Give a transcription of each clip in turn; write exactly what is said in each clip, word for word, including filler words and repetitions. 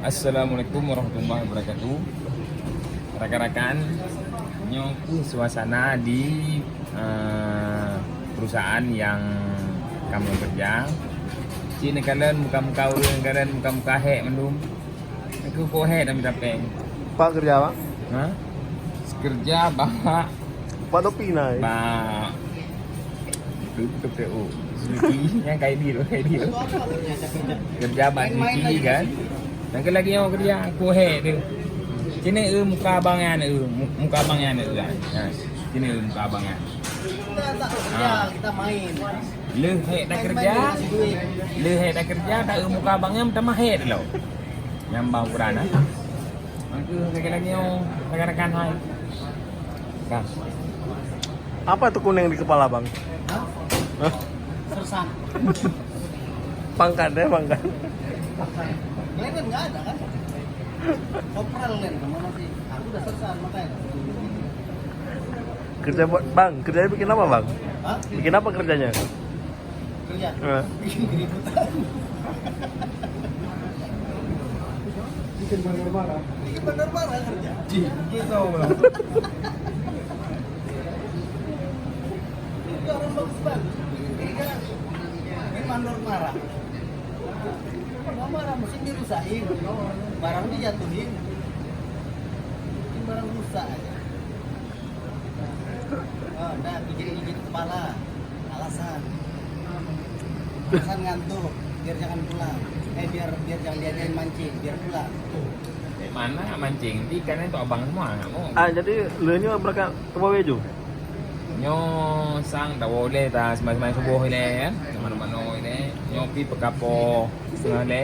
Assalamualaikum warahmatullahi wabarakatuh. Rakan-rakan, nyoe pun suasana di, eh, perusahaan yang kamoe kerja. Cit neukalon muka-muka ureueng, neukalon muka-muka hék mandum. Aku kok hék dah minta péng. Pak kerja, Pak? Ha? Kerja, Pak. Pak topi na, eh? Bak. Itu, itu, itu. Suzuki, yang kayak dia, kayak dia. Kerja bak Suzuki kan. Yang ke lagi yang kerja, aku hék tu. Sini, eh, muka abang nyan, eh, mu-, muka abang nyan, eh, kan. Ha, sini, eh, muka abang nyan. Kita tak kerja, ha, kita main. Le hék tak kerja. Main-main dikasih duit. Le hék tak kerja, tak, eh, muka abang nyan tambah hék tu lah. Nyambang ukuran, ha. Maka lagi-lagi, oh, rakan-rakan hai. Kan. Apa itu kuning di kepala, Bang? Hah? Hah? Sersan. Pangkat, ya, pangkat. Kalian kan nggak ada, kan? Kopral, kan? Kamu masih, aku udah sersan, makanya. Kerja buat, Bang, kerjanya bikin apa, Bang? Hah? Bikin apa kerjanya? Kerja. Hah? Bikin keributan. Bikin bandar marah. Bikin bandar marah kerja. Ji, gitu. Itu orang bagus banget. Bikin bandar marah. Orang marah, mesin dirusakin. Barang dijatuhin. Bikin barang rusak aja. Oh, nah, pijit-pijit kepala. Alasan. Alasan ngantuk, biar jangan pulang. Eh, biar, biar jangan diajarin mancing, biar pulang. Eh, mana nak mancing? Nanti ikannya untuk abang semua, nak mau. Ah, jadi, leuh nyoe berangkat teubawai ju? Nyoe sang tawoe lé, ta seumayang-seumayang suboh lé, ya. Mano-mano lé. Nyoe pi peukapo setengah lé.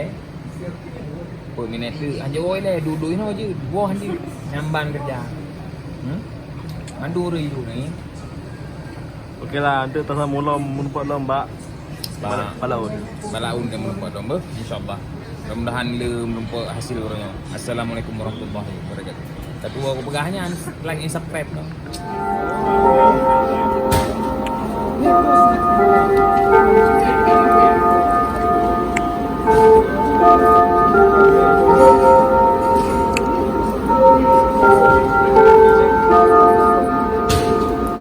Peuet minèt teuk, hanjeuet woe lé, duek-duek inoe jeuet, boh hanjeuet. Nyamban keureuja. Hmm? Mandum ureueng idup ni. Oke lah, enteuk tasambông lom meureumpok lom bak Bak Balaun. Balaun dan meureumpok lom beuh, insyaallah. Mudah-mudahan le meureumpok hasil uroe nyoe. Assalamualaikum warahmatullahi wabarakatuh. Satu aku peugah nyan, like and subscribe.